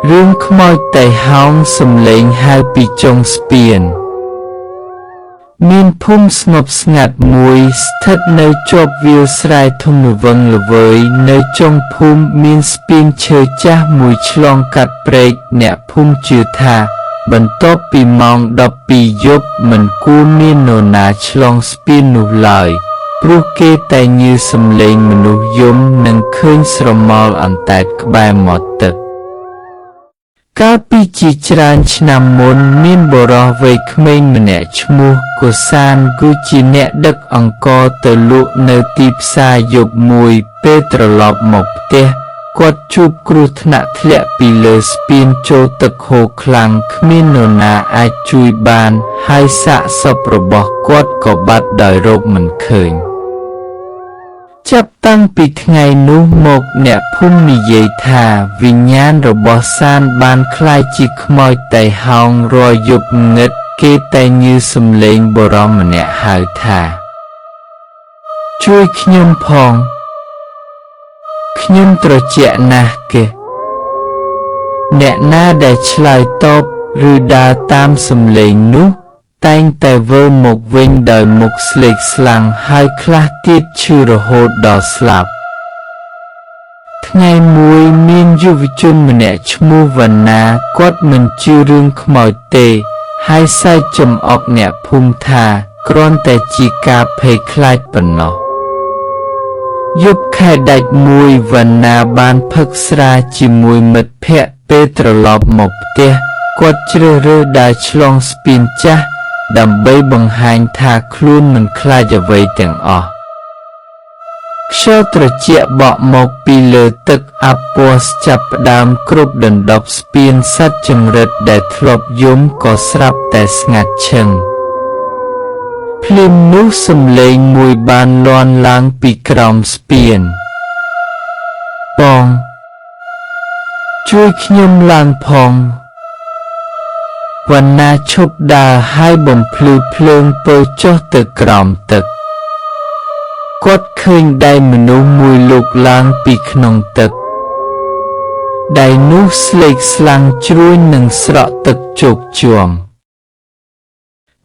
រឿងខ្មោចតៃហោងសំឡេងហៅពីចុងស្ពាន មានភូមិស្ងប់ស្ងាត់មួយស្ថិតនៅជាប់វាលស្រែធំល្វឹងល្វើយនៅចុងភូមិមានស្ពានឈើចាស់មួយឆ្លងកាត់ព្រែកអ្នកភូមិជឿថាបន្ទាប់ពីម៉ោង12យប់មិនគួរមាននរណាឆ្លងស្ពាននោះឡើយព្រោះគេតែងឮសំឡេងមនុស្សយំនិងឃើញស្រមោលអណ្តែតក្បែរមាត់ទឹក កាលពីជាច្រើនឆ្នាំមុនមានបុរសវ័យក្មេងម្នាក់ឈ្មោះកុសានគឺជាអ្នកដឹកអង្ករទៅលក់នៅទីផ្សារយប់មួយពេលត្រឡប់មកផ្ទះគាត់ជួបគ្រោះថ្នាក់ធ្លាក់ពីលើស្ពានចូលទឹកហូរខ្លាំងគ្មាននរណាអាចជួយបានហើយសាកសពរបស់គាត់ក៏បាត់ដោយរកមិនឃើញ ចាប់តាំងពីថ្ងៃនោះមកអ្នកភូមិនិយាយថាវិញ្ញាណរបស់សានបានក្លាយជាខ្មោចតៃហោងរាល់យប់ងឹតគេតែងឮសំឡេងបុរសម្នាក់ហៅថាជួយខ្ញុំផងខ្ញុំត្រជាក់ណាស់គេអ្នកណាដែលឆ្លើយតបឬដើរតាមសំឡេងនោះតែងតែវិលមកវិញដោយមុខស្លេកស្លាំងហើយខ្លះទៀតឈឺរហូតដល់ស្លាប់ថ្ងៃមួយមានយុវជនម្នាក់ឈ្មោះវណ្ណាគាត់មិនជឿរឿងខ្មោចទេហើយសើចចំអកអ្នកភូមិថាគ្រាន់តែជាការភ័យខ្លាចប៉ុណ្ណោះយប់ខែដាច់មួយវណ្ណាបានផឹកស្រាជាមួយមិត្តភក្តិពេលត្រឡប់មកផ្ទះគាត់ជ្រើសរើសដើរឆ្លងស្ពានចាស់ដើម្បីបង្ហាញថាខ្លួនមិនខ្លាចអ្វីទាំងអស់ខ្យល់ត្រជាក់បក់មកពីលើទឹកអាប់ពណ៌ចាប់ផ្ដើមគ្រប់ដណ្ដប់ស្ពានសត្វចង្រិតដែលធ្លាប់យំក៏ស្រាប់តែស្ងាត់ឈឹងភ្លាមនោះសំឡេងមួយបានលាន់ឡើងពីក្រោមស្ពានបងជួយខ្ញុំឡើងផងវណ្ណាឈប់ដើរហើយបំភ្លឺភ្លើងពើចុះទៅក្រោមទឹកគាត់ឃើញដៃមនុស្សមួយលូកឡើងពីក្នុងទឹកដៃនោះស្លេកស្លាំងជ្រួញនិងស្រក់ទឹកជោកជាំ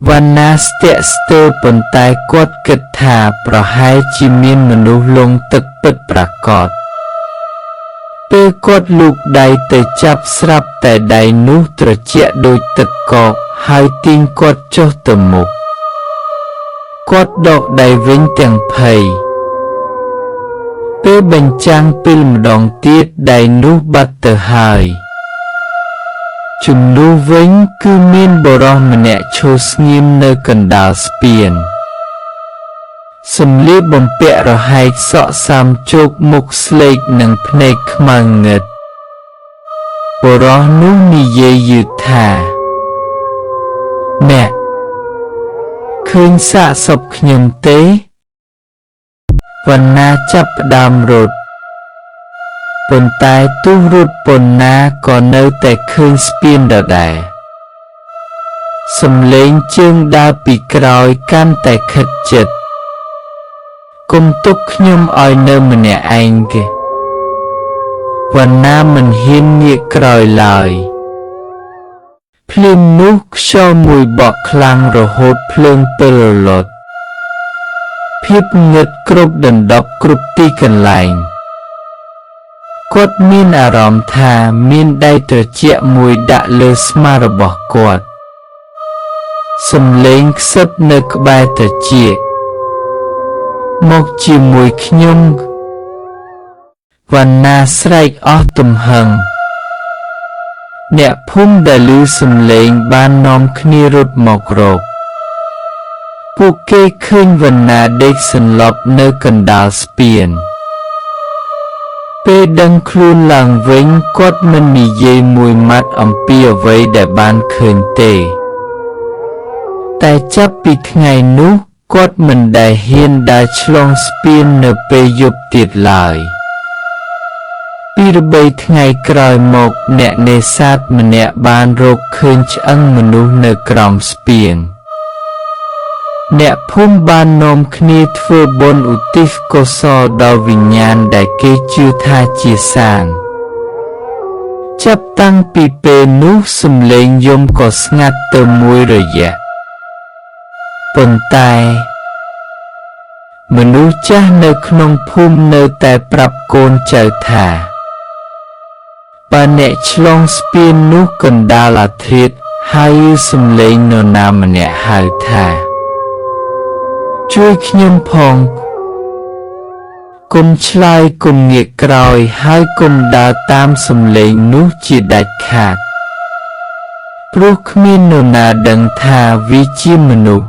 វណ្ណាស្ទាក់ស្ទើរប៉ុន្តែគាត់គិតថាប្រហែលជាមានមនុស្សលង់ទឹកពិតប្រាកដពេលគាត់លូកដៃទៅចាប់ស្រាប់តែដៃនោះត្រជាក់ដូចទឹកកកហើយទាញគាត់ចុះទៅមុខគាត់ដកដៃវិញទាំងភ័យពេលបញ្ចាំងពេលម្ដងទៀតដៃនោះបាត់ទៅហើយជំនួសវិញគឺមានបុរសម្នាក់ឈរស្ងៀមនៅកណ្ដាលស្ពានសម្លៀកបំពាក់រហែកសក់សាមជោគមុខស្លេកនិងភ្នែកខ្មៅងឹតបុរសនោះនិយាយយឺតថាអ្នកឃើញសាកសពខ្ញុំទេវណ្ណាចាប់ផ្ដើមរត់ប៉ុន្តែទោះរត់ប៉ុណ្ណាក៏នៅតែឃើញស្ពានដដែលសំឡេងជើងដើរពីក្រោយកាន់តែខិតជិតកុំទុកខ្ញុំឲ្យនៅម្នាក់ឯងគេវណ្ណាមិនហ៊ានងាកក្រោយឡើយភ្លាមនោះខ្យល់មួយបក់ខ្លាំងរហូតភ្លើងពិលរលត់ភាពងឹតគ្រប់ដណ្ដប់គ្រប់ទីកន្លែងគាត់មានអារម្មណ៍ថាមានដៃត្រជាក់មួយដាក់លើស្មារបស់គាត់សំឡេងខ្សឹបនៅក្បែរត្រចៀកមកជាមួយខ្ញុំវណ្ណាស្រែកអស់ទំហឹងអ្នកភូមិដែលឮសំឡេងបាននាំគ្នារត់មករកពួកគេឃើញវណ្ណាដេកសន្លប់នៅកណ្ដាលស្ពានពេលដឹងខ្លួនឡើងវិញគាត់មិននិយាយមួយម៉ាត់អំពីអ្វីដែលបានឃើញទេតែចាប់ពីថ្ងៃនោះគាត់មិនដែលហ៊ានដើរឆ្លងស្ពាននៅពេលយប់ទៀតឡើយពីរបីថ្ងៃក្រោយមកអ្នកនេសាទម្នាក់បានរកឃើញឆ្អឹងមនុស្សនៅក្រោមស្ពានអ្នកភូមិបាននាំគ្នាធ្វើបុណ្យឧទ្ទិសកុសលដល់វិញ្ញាណដែលគេជឿថាជាសាន។ ចាប់តាំងពីពេលនោះសំឡេងយំក៏ស្ងាត់ទៅមួយរយៈប៉ុន្តែ មនុស្សចាស់នៅក្នុងភូមិនៅតែប្រាប់កូនចៅថាបើអ្នកឆ្លងស្ពាននោះកណ្ដាលអាធ្រាត្រហើយឮសំឡេងនរណាម្នាក់ហៅថាជួយខ្ញុំផងកុំឆ្លើយកុំងាកក្រោយហើយកុំដើរតាមសំឡេងនោះជាដាច់ខាតព្រោះគ្មាននរណាដឹងថាវាជាមនុស្ស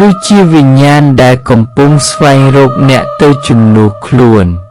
ឬជាវិញ្ញាណដែលកំពុងស្វែងរកអ្នកទៅជំនួសខ្លួន។